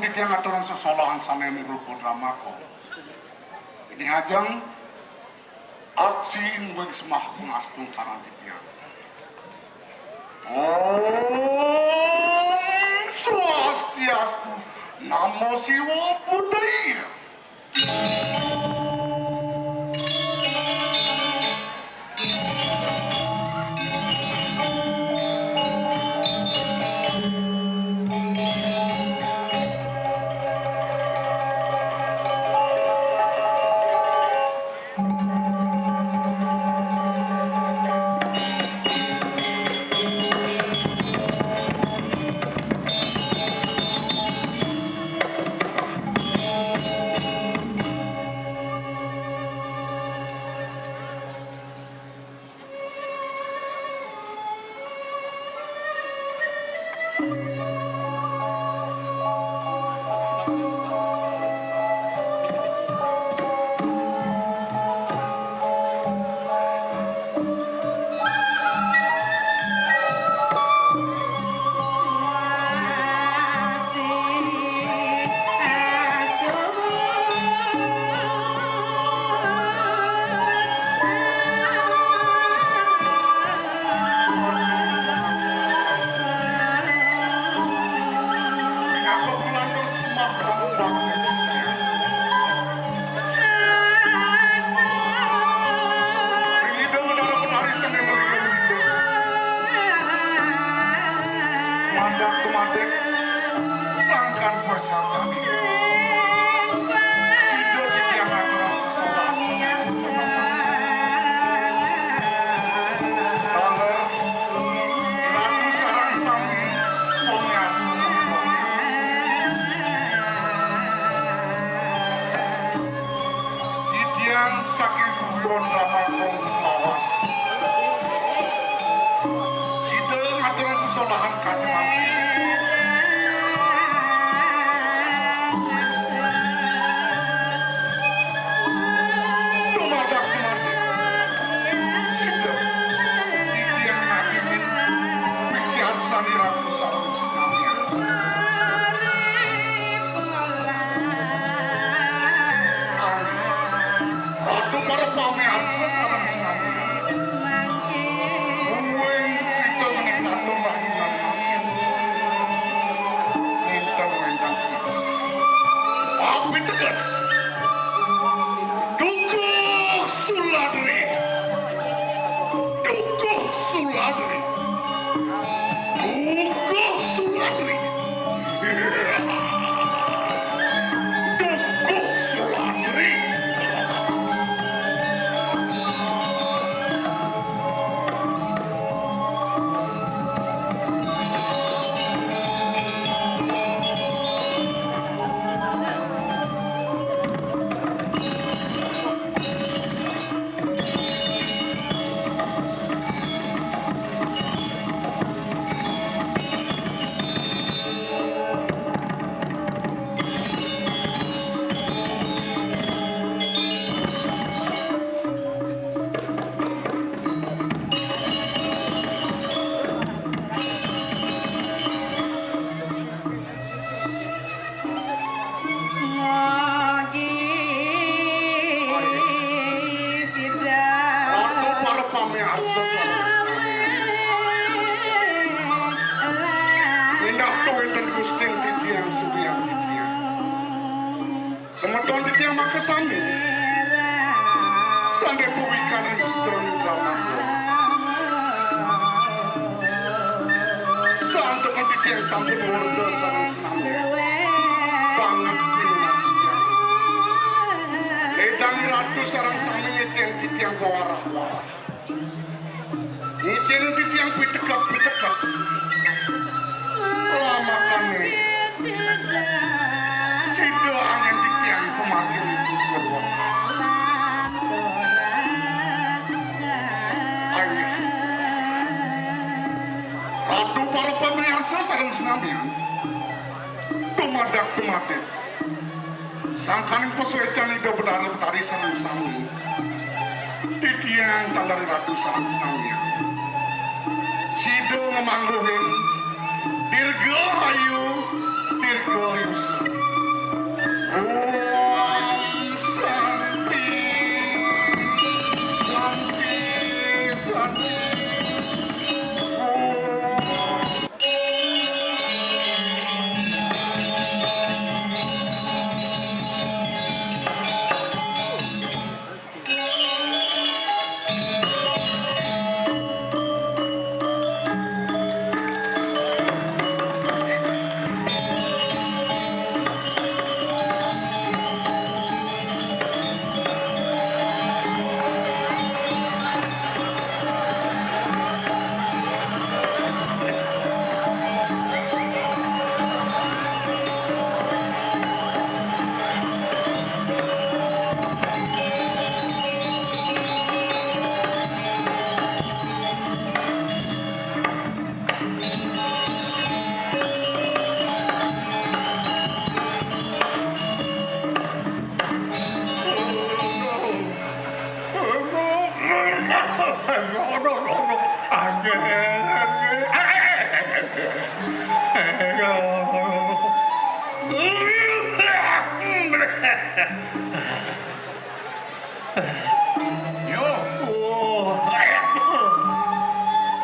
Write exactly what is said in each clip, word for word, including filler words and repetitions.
Titiang ngaturang sesolahan sané mirupa drama ko. Ini ajeng aksi mungguing sembah pangastungkaran titiang. Om Swastiastu, Namo Siwa Buddhaya. Mandak tumadék sangkan prasatani. Sida titiang aturang sesolahan. Taler, Ratu sareng sami pamiarsa sampun. Titiang saking guyon Ramakong lawas. Sida ngaturang sesolahan katimanten. Dumadak mati. Sida titiang ngagungin pikiarsani Ratu sareng sinamian. Ratu para pamiarsa sareng sinamian. Mungguing sida seni katur rahinan mangkin. Nénten wénten teges. Apiteges? Dukuh Suladri. Dukuh Suladri. Dukuh Suladri. Dukuh Suladri. Ratu para pamiarsa sareng sami. Mindak to wénten Gustin titiang suryan titiang. Semeton titiang makasami. Sanggé pawikanan setrun drama. Santukan titiang sampun murda sareng Banget pinantian. Lédang Ratu sareng sami ngicén titiang kawarah-warah. Ngicén titiang pitekep-pitekep. Lamakané. Sida anggén titiang pamagih gugur wekas. Ayo. Ratu para pamiarsa sareng sinamian. Dumadak dumadik. Sangkaning pasuécan Ida Betara Betari sareng sami. Titiang tandari ratu sareng sinamian. Sida ngamangguhin dirga ayu, dirga yusa. Yo.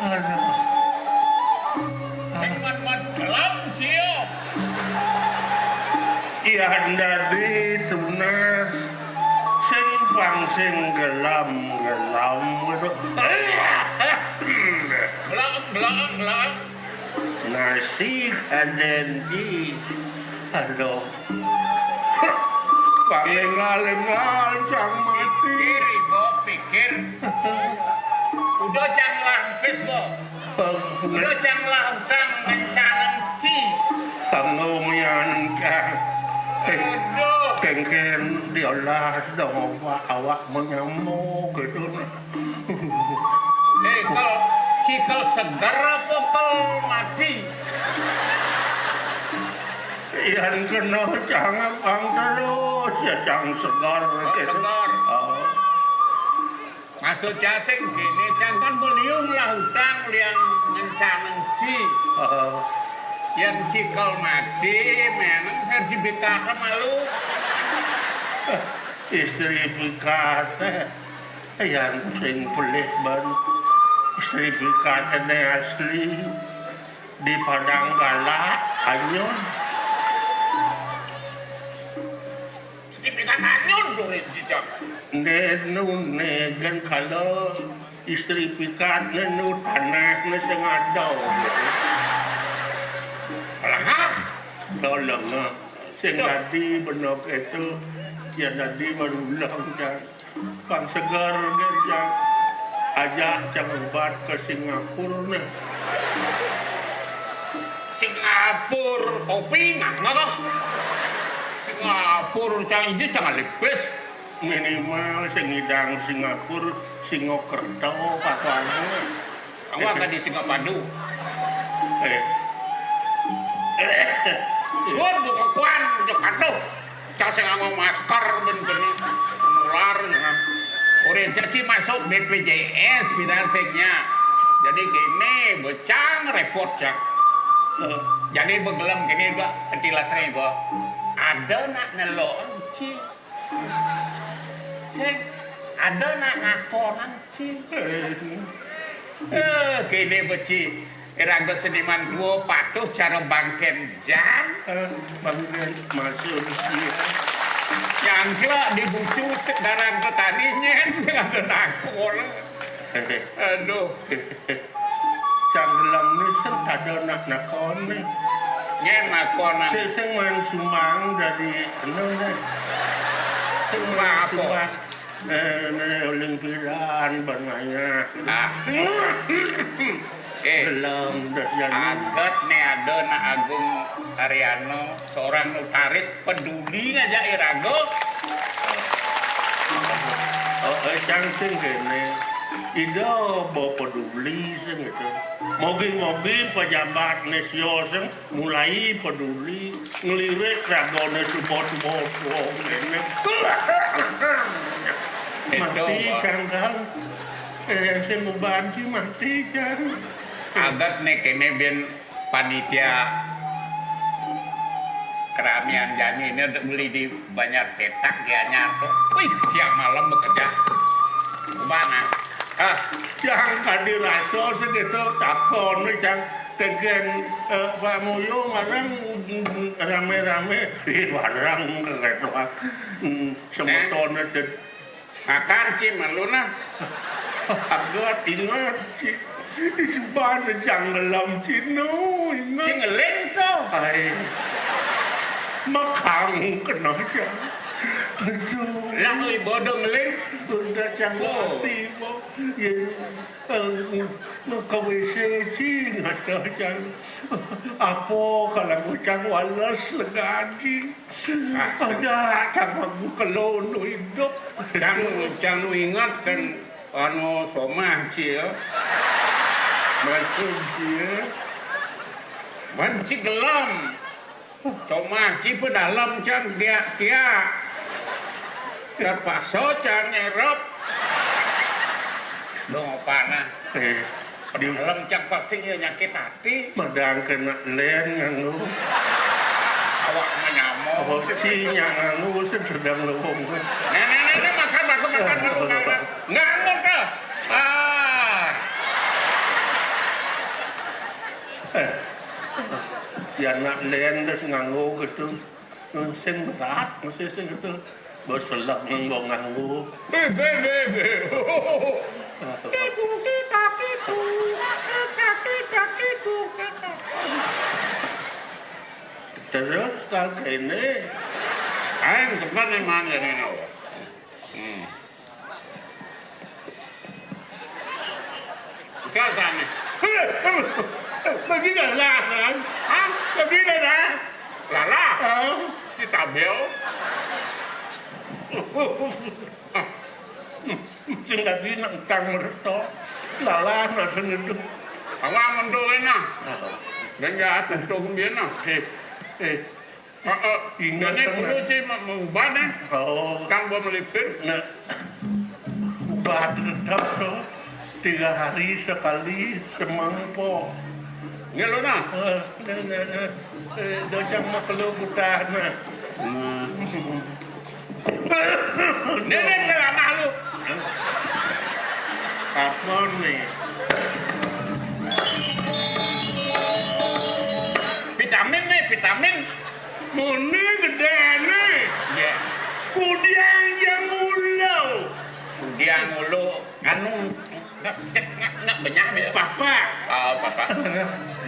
Aduh. Sing mat-mat gelam, Cio. Yan dadi tunas sing pang sing gelam-gelam gitu. Gelam, gelam, gelam. Nasi kadén di. Aduh. Pangengal-engal cang mati. Pikir, Ibu, pikir. Udah cang lampis, Bu. Udah cang lampang ngencaneng ci. Tanggung yan cang. Aduh. Kengken diolah dong awak, awak menyamuk gitu. Eh, kal, cikel segar apa kal mati? Yan kena cang pang terus, ya cang segar. Oh, segar. Oh. Maksud cang sing kene, cang kan beliung lah utang liang ngencaneng ci. Oh. Yan cikel mati, meneng sertifikat malu. Istri pikat. Yan sing pelih ban istri pikatne asli di Padang Galak, anyun. Istri pikat anyun, durin cicak. Nenu negen kalau istri pikat nenu tanah ne sing ada. Lengah. Lengah. Sing dadi benok itu, ya dadi baru ulang, Cang. Pang seger, Cang. Ajak cang obat ke Singapura nih. Singapura, kopi nggak nggak. Singapura, cang, ini cang alipis. Minimal sing ngidang Singapura, Singokerto, Pakuan. Aku akan di Singapadu. Eh. Suwun bukuan, Jakarta. Cang sing nganggo masker ben kene nular, ya kan. Ora jadi masuk B P J S bidang singnya. Jadi kene becang repot, Cang. Eh, jadi begelem kene, Mbak, ketilas ribu. Ada nak nelok, Ci. Sing ada nak ngakonan, Ci. Eh, kene beci. Iraga seniman duo patuh cara bangken jan. Eh, bangken maksud dia. Nyangkla di bucu sekarang petani nyen sing ada nakon. Aduh. Cang gelem ni sing ada nak nakon ni. Nyen nakonan. Sing, sing main sumbang dari anu ni. Sing main sumbang. Eh, ni uling piran, banaya. Ah. Eh, gelem dah jadi. Aget ni ada nak Agung Ariano, seorang notaris peduli ngajak iraga. Oh, eh, cang sing kene. Ida ba peduli sing gitu. Mogi-mogi pejabat ne sio sing mulai peduli, ngelirik ragane suba-suba kene. Mati, Cang, Kang. Eh, sing uban ki mati, Cang. Aget ne kene ben panitia Keramian jani ini untuk beli di Banjar Petak di anyar tuh. Wih, siang malam bekerja. Kemana? Ah, yang tadi rasa segitu takon, cang, tegen, eh, Pak Muyo marang, mm, rame-rame. Ih, barang gitu. Hmm, semeton itu. Makan, Ci, malu nah. Agat, ingat, Ci. Di sebar jang ngelam, Ci, no, ingat. Ci ngeling tuh. Ai. Makang kena, Cang. Aduh. Lah, oi, bodoh ngeling. Udah, Cang, oh. Mati, Bo. Ya, eh, ke W C, Ci, nggak ada, Cang. Apa kalau Cang wales lagi? Ada, cang aku kelon hidup. Cang, cang ingat kan, anu, somah, Ci, ya. Maksud dia, man, Ci gelem. Somah, Ci, pedalem, cang, dia, kia. Terpaksa, cang, ngerep. Dong, apa, nah? Eh. Di dalam cang pasti ya nyakit hati. Madang kena len nganggo. Awak menyamo. Apa sih yang nganggo sih sedang lewong. Nah, nah, nah, nah, makan, makan, makan, makan, makan. Nganggo tuh. Ah. Eh. Ya nak len terus nganggo gitu. Sing berat, mesti sing itu. Beselak nganggo-nganggo. Be, be, be, be. Titu, tita, titu, tita, tita, titu, tita. Terus tak ini. Aing sempat nih man, ya, nih, no. Hmm. Enggak, sana. Tadi lalah, kan? Hah? Tadi lalah? Lalah? Hah? Si Tabel? Sing tadi nak utang merta. Lalah, nak sing itu. Awak mundur, nah. Dan ya, tutup dia, nah. Eh, eh. Heeh. Ingat. Ini kan, kudu, Ci, mau, mau ubah, nah. Oh. Kang, gua melipir. Nah, ubah tetap tuh. Tiga hari sekali semangkok. Ini lo, nah. Eh, nah, nah, nah. Eh, dojang mau keluar putah, nah. Hmm. Ini, ini, ini, lama lu. Apa nih? Vitamin nih, vitamin. Muni gedene. Iya. Kudiang jang ulu. Kudiang ulu, anu, nak, nak, nak benyah ya. Papa. Oh, papa.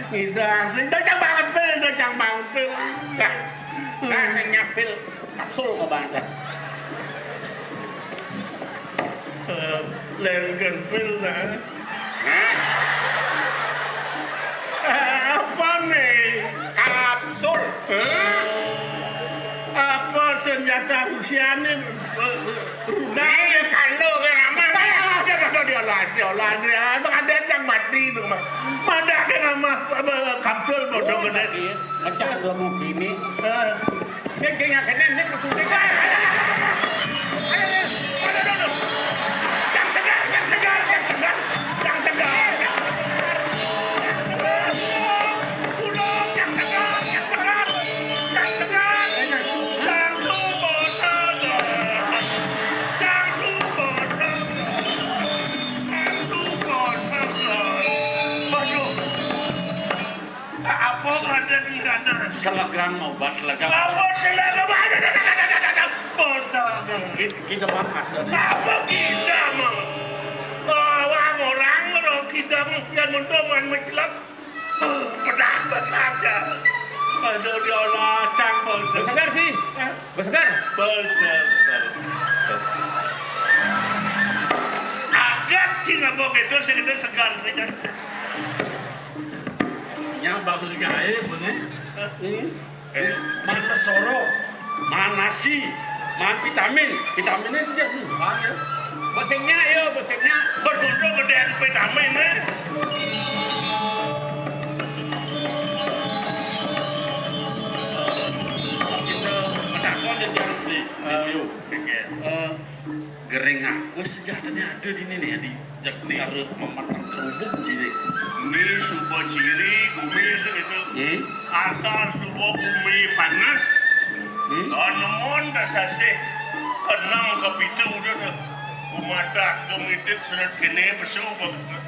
Ngidang, sing dojang banget, Pil, dojang banget, Pil. Dah. Nah, sing nyapil kapsul ke banget. Eh, len kempil, nah. Hah? Eh, apa nih? Kapsul. Hah? Apa senjata Rusia nih? Rudal. Nih, kandung yang aman. Ah, dia, dia, dia, dia, dia, dia, dia, ada yang mati itu, Mas. Pada ke nama, apa, kapsul bodoh gede. Mecah dua mugi nih. Eh. Sing kene kene ning kesulitan. Ayo, ayo, ayo, ayo, ayo. Yang segar, yang segar, yang segar, yang segar. Pulang, yang segar, yang segar, yang segar. Yang super segar. Yang super segar. Yang super segar. Waduh. Apa pada di sana? Selegang, mau bahas selegang. Apa selegang? Ada, ada, ada. Oh, selegang. Kita, kita makan tadi. Apa kita mah? Orang, orang, orang kita mah yang untung main mencelat. Pedah saja. Aduh, diolah sang, Bos. Bos Segar, sih. Hah? Bos Segar. Bos Segar. Agat sih, nggak mau gitu, sih, gitu, segar, segar. Nya bakso gaé bener. Hmm. Eh, man soro, man nasi, man vitamin. Vitaminnya dia, hmm, banyak. Bosengnya, yo, bosengnya. Bos untuk gedean vitamin, eh. Kita menakon aja beli. Eh, yo. Pikir. Eh, Kering aku sejatine ada di ne, di cara memetak kerubuk di ne. Ni suba ciri gumi sing itu. Hmm? Asal suba gumi panas, hmm? Tanemon dasasih kenang kepitu dah tu. Gumadak gumitik seret kene pesu banget.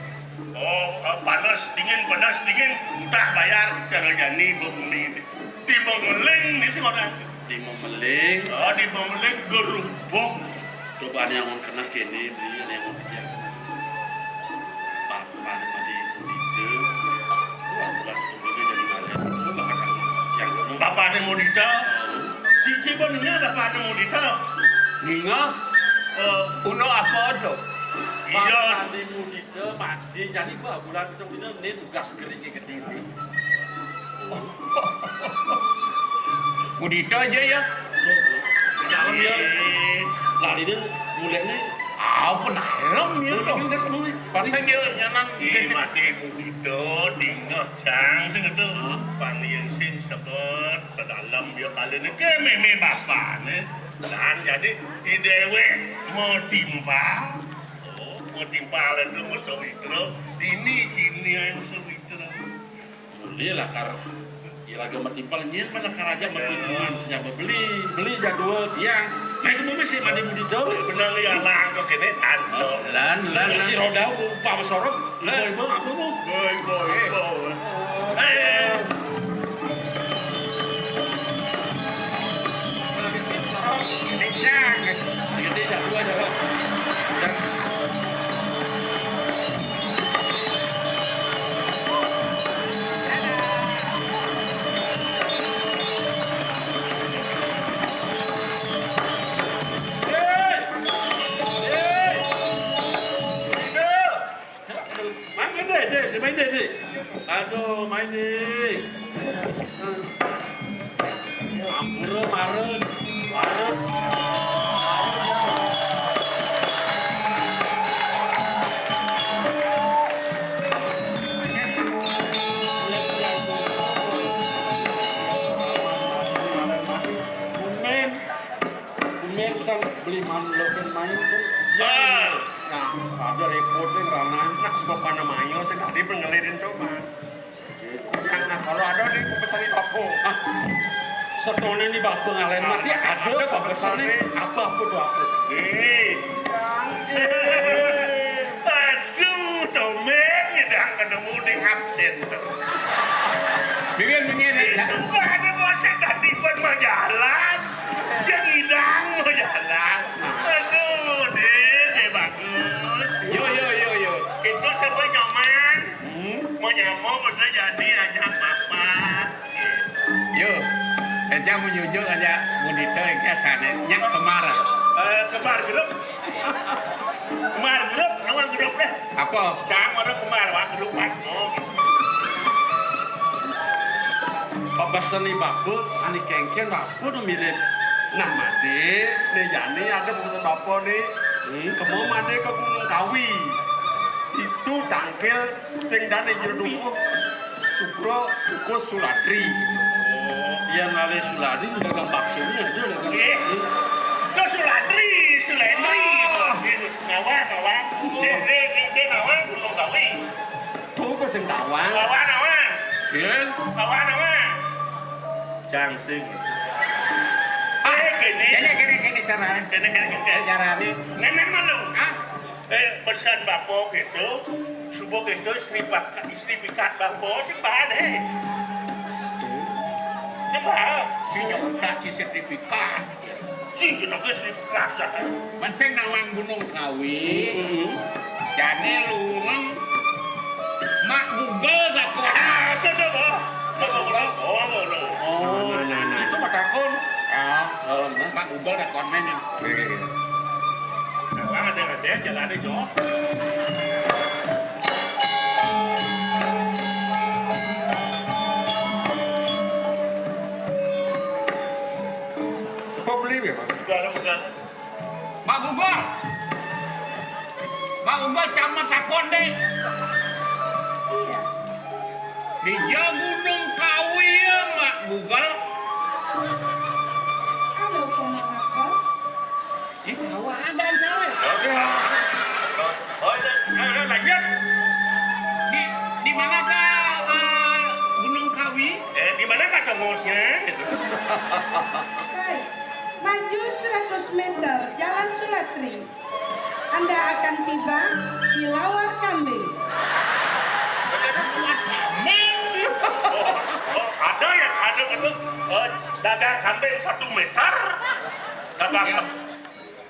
Oh, eh, panas, dingin, panas, dingin. Udah bayar, cara jani ba gumi ni. Di Memeling ni sing orang. Di Memeling. Oh, di Memeling gerubuk. Coba ane angon kena kene, beli ane angon kena. Bapane mati Mudita. Wah, bulan itu jadi balik. Coba kata yang kena. Bapane Mudita. Siji benernya bapane Mudita. Ninga? Eh, Uno apa tu? Iya. Bapane Mudita mati, jadi ba bulan itu ne tugas kering gede ni. Mudita aja ya. Dalam ya. Lah, ini mulai ni. Ah, penalam ya tu. Ini gas penuh ni. Pasal dia nyanan. Eh, mati Mudita, dingah cang sing tu. Hah? Pan yang sing sebet, pedalam dia kali ni ke meme bapa ni. Dan jadi, i dewek mau timpal. Oh, mau timpal itu mau sawitra. Ini sini yang sawitra. Boleh lah, kar. Iraga matimpal nyen mana karaja matimpal senyaba beli, beli jadwal tiang. Main kamu masih mandi mudi jauh. Benar ya, langkah kene tanto. Lan, lan, si roda upah besorot. Boy, boy, apa mau? Boy, boy, boy. Eh. Main deh, deh, deh, main deh, deh. Aduh, main deh. Ampura, mara, mara. Gumen, gumen sang beli manuk main tu. Ah. Nah, ada repot sing ranah. Nak sebab panah mayo sing tadi pengelirin tu, Mas. Nah, nah, kalau ada nih, aku pesenin apa? Ah, setone ni bapa ngalen mati, ada apa pesenin? Apa, apa tu apa? Eh. Aduh, tomen ngidang ketemu di Hub Center. Mungkin, mungkin, ya. Sumpah ada bosan tadi pun mau jalan. Yang ngidang mau jalan. Aduh, deh, deh bagus. Yo, yo, yo, yo. Itu siapa nyaman? Hmm? Mau nyamuk udah jadi anak bapak. Yo, encang menyujuk aja mudita engke sane nyak kemar. Eh, kemar grup. Kemar grup, nama grup deh. Apa? Cang ada kemar, wak grup, wak. Oh. Pabesen ni bapa, ani kengken bapa tu mirip. Nah, mati, ni jani ada pabesen bapa ni. Hmm? Kemo mandi ke Gunung Kawi. Itu tangkil Ting dane jero dukuh Subro, dukuh Suladri. Oh, iya ngalih Suladri dagang bakso ni ada dagang. Eh, ke Suladri, Suladri. Oh. Ngawang, ngawang. Dek, dek, dek, dek ngawang Gunung Kawi. Tu ke sing tawang. Ngawang, ngawang. Iya. Ngawang, ngawang. Cang sing. Ah, eh, kene. Kene, kene, kene carane. Kene, kene, kene. Carane. Nenek malu. Ah? Eh, pesan bapa gitu, subuh gitu, istri pak-, istri pikat bapa, sing bahan, eh. Sing bahan. Sing nyebutan si sertifikat. Sing kena ke sertifikat, sana. Mensing nawang Gunung Kawi, mm-hmm, jane luwung Mak Google takon. Ah, itu tuh, oh. Mak Google. Oh, oh, oh. Oh, nah, nah, nah. Itu mah takon. Ah, oh, nah. Mak Google takon, men. Iya, iya, iya. Nah, ada, ada, jalan aja. Apa beli ya, Pak? Udah, udah, udah. Mak Google. Mak Google, cang mah takon, Dek. Iya. Dija Gunung Kawi, Mak Google. Halo, Mak Google. Ih, tahu ada, Cang. Oh, ya, ya, ya, lanjut. Di, di manakah, eh, Gunung Kawi? Eh, di manakah Tongosnya? Baik, maju seratus meter, Jalan Sulatri. Anda akan tiba di Lawar Kambing. Oh, oh, ada ya, ada itu, eh, dagang kambing satu meter. Dagang. Ya.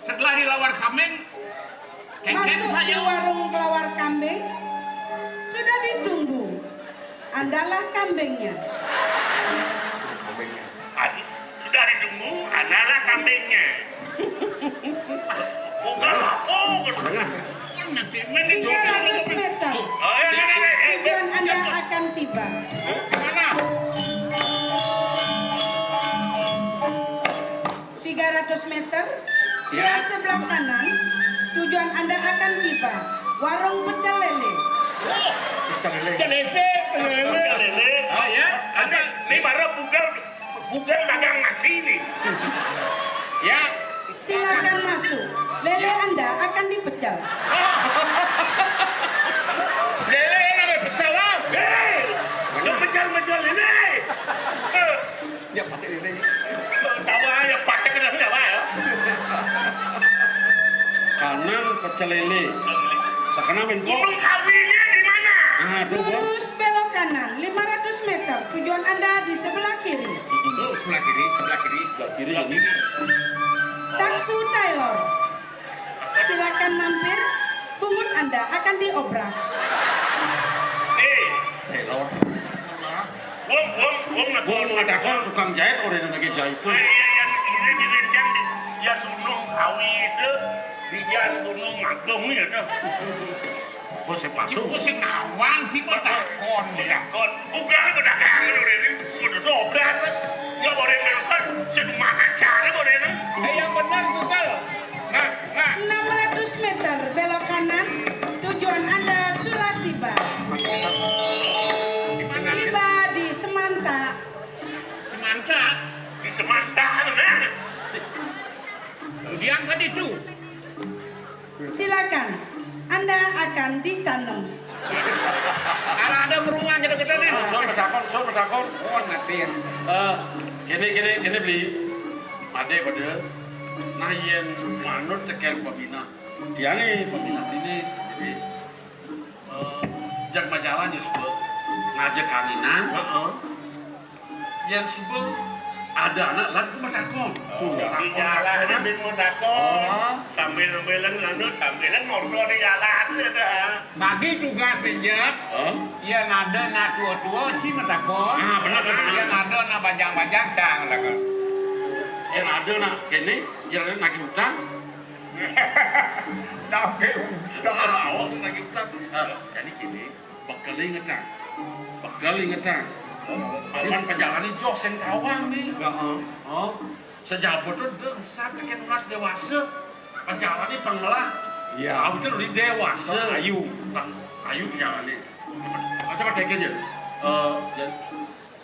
Setelah di Lawar Kambing, kengken masuk di saja. Warung Lawar Kambing, sudah ditunggu. Andalah kambingnya. Adi, sudah ditunggu, andalah kambingnya. Bukan apa, bukan. Nanti, nanti. Tiga ratus meter. Oh, ya, ya, ya, ya, ya. Tujuan Anda akan tiba. Mana? Tiga ratus meter, ya, sebelah kanan, tujuan Anda akan tiba warung pecel lele. Pecel lele. Pecel lele. Pecel lele. Ah, ya. Ada. Ini baru bugal, bugal dagang nasi nih. Ya. Silakan masuk. Lele Anda akan dipecel. Lele yang namanya pecel lah. Hei, yang pecel-pecel lele. Eh. Ya, pakai ini. Tawa ya, pakai kena tawa ya. Kanan pecel lele. Sakana main gol. Gunung Kawinya di mana? Aduh, Bang. Lurus belok kanan lima ratus meter. Tujuan Anda di sebelah kiri. Tuh, sebelah kiri, sebelah kiri. Sebelah kiri ini. Taksu Tailor. Silakan mampir. Pungut Anda akan diobras. Eh, Tailor. Wong, wong, wong, wong, wong, wong, takon tukang jahit, orang yang lagi jahit tuh. Eh, iya, yang ini di Rinjang, di, ya, Gunung Kawi itu, di Jan Gunung Agung ya tuh. Bos sepatu. Cik, bos nawang, cik, bos takon, ya. Takon. Bukan pedagang, orang ini, kudu dobras. Ya, orang yang kan, sedumah acara, orang ini. Eh, yang benar, Google. Nah, nah. Enam ratus meter belok kanan, tujuan Anda telah tiba. Tiba di Semanta. Semanta? Di Semanta, nah. Diangkat itu. Silakan, Anda akan ditanam. Kalau ada beruang gede-gede nih. Sun, sun, betakon, sun, betakon. Oh, ngatin. Eh, kene, kene, kene beli. Ade pada. Nah, yen manut teken pembina. Tiange pembina ini. Jadi, eh, jag majalan ya suba ngajak kanginan. Heeh. Yen suba ada anak lan itu matakon. Oh, takon, di jalan takon. Ada ben matakon. Oh. Sambil-sambilan nganu, sambilan ngobrol di jalan, ya dah. Bagi tugas, Benjek. Hah? Yen ada anak tua-tua, ci matakon. Ah, benar, benar, benar. Yen ada anak bajang-bajang, cang matakon. Yen ada anak kene, yen ada nagih utang. Nagih utang. Awak nagih utang. Ah, jadi kene, bekele ngetang. Bekele ngetang. Apan pejalane joh sing tawang nih. Heeh. Oh. Sejabut tu deng sat teken nunas dewasa. Pejalane pengelah. Iya. Abu tu di dewasa. Ayu. Bang, ayu pejalane. Macam apa teken je? Eh, ya.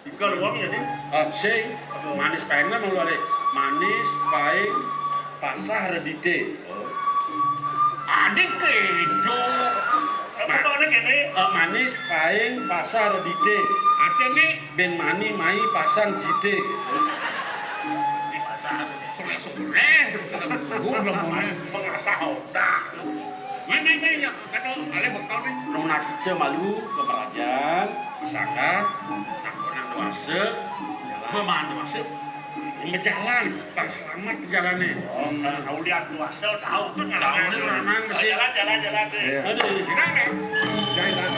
Tiga ruang jadi. Eh, si manis paing kan malu alik. Manis paing pasah redite. Adik kedo. Apa kene? Eh, manis paing pasah redite. Ate ni. Ben mani mai pasang jite. Di pasar. Sore-sore. Gua belum mulai. Mengasah otak. Main, main, main, ya. Kata alih bekal ni. Nunas ija malu ke kerajaan, pesaka, takonan dewasa, peman dewasa. Ini berjalan, tak selamat perjalannya. Oh, kalau tahu lihat dewasa, tahu tu. Tahu ni orang mesti. Jalan, jalan, jalan deh. Iya. Aduh. Jalan, ya. Jalan.